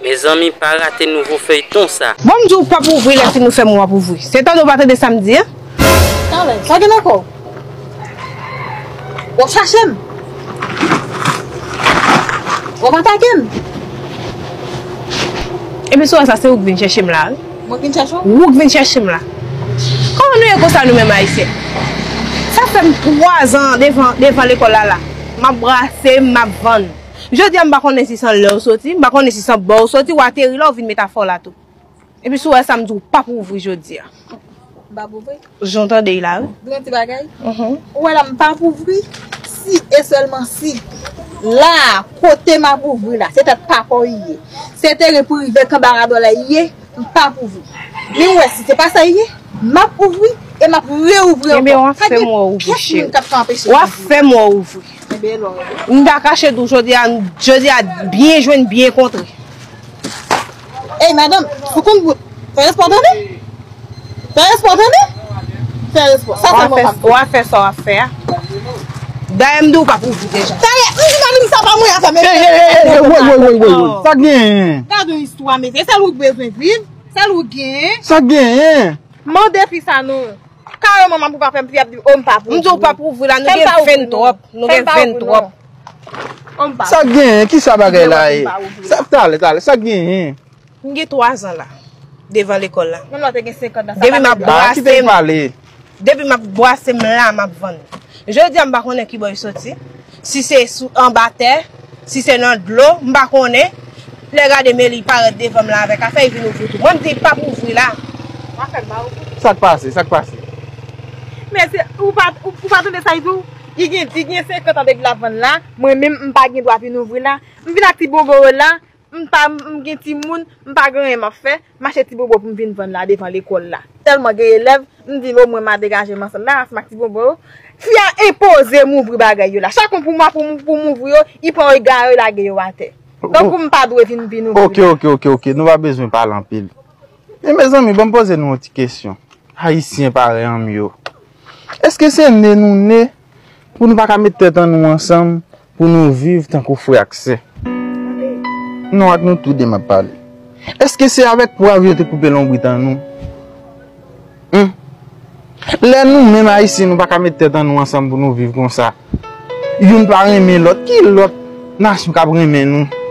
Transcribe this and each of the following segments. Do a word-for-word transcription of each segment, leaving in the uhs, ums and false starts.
Mezanmi, pa rate nouvo feyton sa. Bon, m di w p ap ouvri, lè fin ou fè m w ap ouvri. Se tande w pa tande sa m di, an? Talè, sa gen ankò? W ap chache m? W ap atake m? Epi sou sa, se ou k vin chèche m la, wi. Mwen k vin chèche w? Ou k vin chèche m la. Kòman nou ye konsa, nou menm Ayisyen? Sa fè m twa zan devan, devan lekòl la, la. M ap brase, m ap vann. Jodi a, m pa konnen si se lè w soti, m pa konnen si se bò w soti, w ateri la, w vin met afè w la tou. Epi si w wè sa m di w, w p ap ouvri jodi a. M p ap ouvri? Jan w tande l la, wi. Di yon ti bagay. Mhm. Ou wè la, m p ap ouvri. Si e sèlman si la, kote m ap ouvri la, se tèt papa w li ye. Se teren prive kanbaradò la li ye, m p ap ouvri. Men w wè, si se pa sa li ye, m ap ouvri e m ap reouvri ankò. Ebyen, w ap fè m wè w ouvri, cheri. W ap fè m wè w ouvri. Ebyen, lò. M ta kache tou jodi a, jodi a, byen jwenn, byen kontre. Ey, madanm, ou konn bout. Fè respè w tande. Fè respè w tande. Fè respè w. Sa w ap fè, w ap fè sa w ap fè a. Dayè, m di w p ap ouvri deja. Talè, m di madanm sa pa mwen afè, men. Ey, ey, ey, ey, woy, woy, woy, woy, woy. Sa genyen? Gad yon istwa, mesye. Sèl ou k bezwen viv. Sèl ou k genyen. Sa genyen? Mande fi sa non. Kareman, manman pou pa fè m fi ap di, o, m pa pou ouvri. M di w pa pou ouvri la, nou gen venn twòp. Nou gen venn twòp. O, m pa pou. Sa genyen? Kisa bagay la ye? Sa, talè, talè, sa genyen? M gen twa zan la, devan lekòl la. Menm lè w te gen senkant an, sa pa mete. Depi m ap brase m, depi m ap brase m la, m ap vann. Jodi a, m pa konnen ki bò l soti. Si se sou, anba tè, si se nan dlo, m pa konnen. Lè gade Meli parèt devan m la avèk afè, li vin ouvri tou. Mwen, m di, l p ap ouvri la. W ap fè m pa ouvri. Sa k pase? Sa k pase? Men se, ou pa, ou, ou pa tande sa l di w? Li gen, li gen senkant an depi l ap vann la. Mwen menm, m pa gen dwa vin ouvri la. M vin ak ti bonbon yo la. M pa, m gen timoun, m pa gen anyen m ap fè, m achte ti bonbon pou m vin vann la devan lekòl la. Tèlman gen elèv, m di omwen m a degaje m ansanm la, ansanm ak ti bonbon yo. Fi a enpoze m ouvri bagay yo la. Chak yon pou m, pou m, pou m ouvri yo, li pran yo, li gaye yo, lage yo atè. Tankou m pa dwe vin, vin ouvri. Oke, oke, oke, oke. Nou pa bezwen pale anpil. Men mezanmi, ban m poze nou yon ti kesyon. Ayisyen parèy an m yo. Èske se ne nou ne pou nou pa ka met tèt an nou ansanm pou nou viv tankou frè ak sè? Non, ak nou toude m ap pale. Èske se avèk pwav yo te koupe lonbrit an nou? Humm. Lè nou menm Ayisyen nou pa ka met tèt an nou ansanm pou nou viv konsa, youn pa renmen lòt, ki lòt nasyon k ap renmen nou?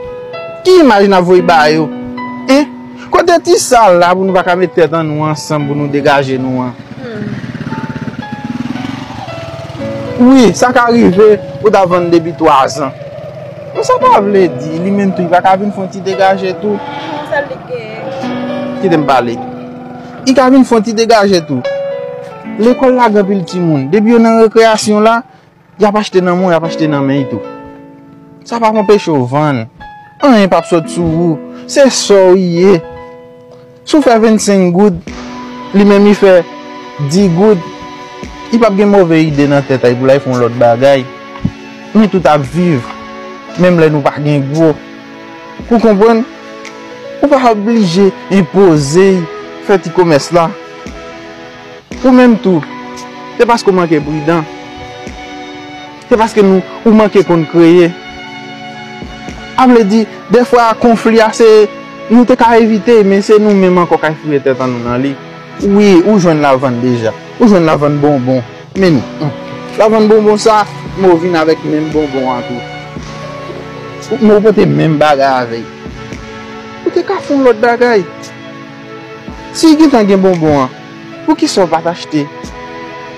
Ki imaj n ap voye ba yo? Hein? Kote ti sa la pou nou pa ka met tèt an nou ansanm pou nou degaje nou an? Hmm. Wi, sa ka rive ou ta vann depi twa zan. Men sa pa vle di li menm tou li pa ka vin fè yon ti degaje tou. Non, sèl li k genyen. Kite m pale. Li ka vin fè yon ti degaje tou. Lekòl la gen anpil timoun. Depi yo nan rekreyasyon la, y ap achte nan men w, y ap achte nan men y tou. Sa p ap anpeche w vann. Anyen p ap sot sou ou. Se sa w ye. Si w fè vennsenk goud, li menm li fè dis goud, li p ap gen move ide nan tèt a l pou l al fè yon lòt bagay. Nou tout ap viv, menm lè nou pa gen gwo. Ou konprann? Ou pa oblije enpoze y fè ti komès la. Ou menm tou, se paske w manke pridan. Se paske nou, ou manke konn kreye. A vle di, dèfwa konfli a se, nou te ka evite, men se nou menm ankò k al foure tèt an nou nan li. Wi, ou jwenn lavann deja. Ou jwenn lavann bonbon. Men nou, hmm, lavann bonbon sa, men w vin avèk menm bonbon an tou. Ou, men w pote menm bagay avè l. Ou te ka fè yon lòt bagay. Si gentan gen bonbon an, poukisa w pa t achte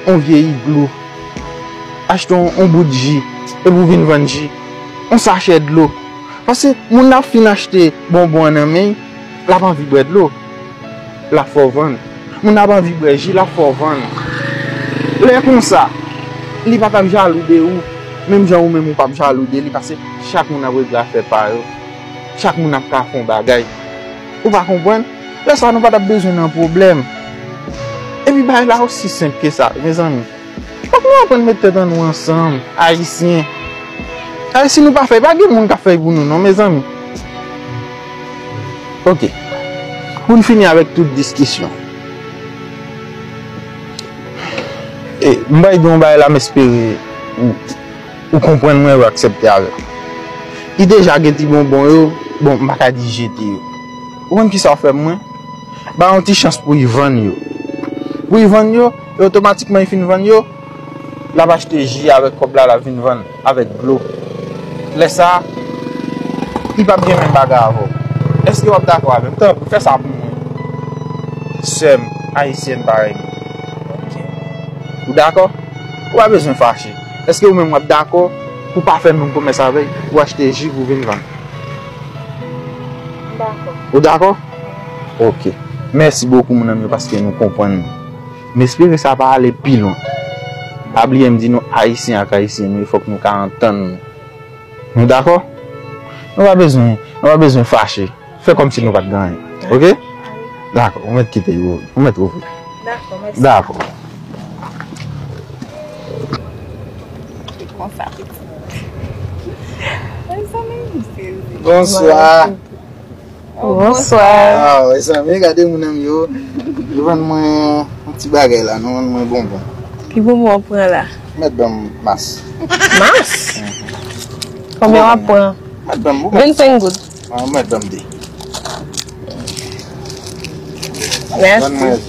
yon vye iglo, achte yon, yon bout ji, epi w vin vann ji, yon sachè dlo? Paske moun nan ap fin achte bonbon an nan men l, l ap anvi bwè dlo, l ap fè w vann. Moun nan ap anvi bwè ji, l ap fè w vann. Lè konsa, li pa t ap jalou de ou, menm jan ou menm ou p ap jalou de li, paske chak moun ap regle afè pa yo. Chak moun ap ka fè yon bagay. Ou pa konprann? Lè sa a, nou pa t ap bezwen nan pwoblèm. Epi bagay la osi senp ke sa, mezanmi. Fòk nou aprann met tèt an nou ansanm, Ayisyen. Ay, si nou pa fè, pa gen moun k ap fè pou nou, non, mezanmi. Oke. Pou n fini avèk tout diskisyon. E, m bay di yon bagay la, m espere ou, ou konprann mwen, ou aksepte avè m. ki deja gen ti bonbon yo, bon, m pa ka di jete yo. Ou konn kisa w fè mwen? Ba yon ti chans pou y vann yo. Pou y vann yo, e otomatikman y fin vann yo, l ap achte ji avèk kòb la, l ap vin vann avèk dlo. Lè sa a, li p ap gen menm bagay avè w. Èske w ap dakò avè m? Tanpri, fè sa pou mwen. Sè m, ayisyèn parèy mwen. Ou dakò? Ou pa bezwen fache. Èske ou menm w ap dakò pou pa fè menm komès avè l, pou achte ji pou vin vann? Dakò. Ou dakò? Ok. Mèsi bokou, moun anm yo, paske nou konprann nou. M espere sa pa ale pi lwen. Pa bliye m di nou, Ayisyen ak Ayisyen nou ye, fòk nou ka antann nou. Nou dakò? Nou pa bezwen, nou pa bezwen fache. Fè kòmsi nou pa t gen anyen. Ok? Dakò, ou mèt kite yo, ou mèt ouvri. Dakò, mèsi. Dakò. Se konsa, pitit. Mezanmi, m sezi. Bonswa. Bonswa. Ah, mezanmi, gade moun anm yo. Yo vann mwen yon ti bagay la, nou vann mwen bonbon. Ki bonbon w pran la? Mèt ban m mas. Mas? Konbyen w ap pran? Mèt ban m, ou mèt. Vennsenk goud. Ah, mèt ban m de. Mèsi. Ban mwen.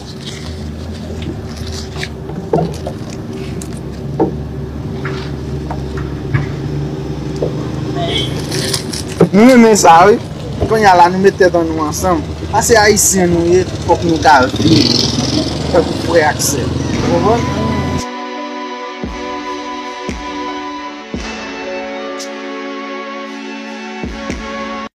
Nou renmen sa, wi. Kounye a la, nou met tèt an nou ansanm. Paske Ayisyen nou ye, fòk nou ka viv tankou frè ak sè. Ou konprann?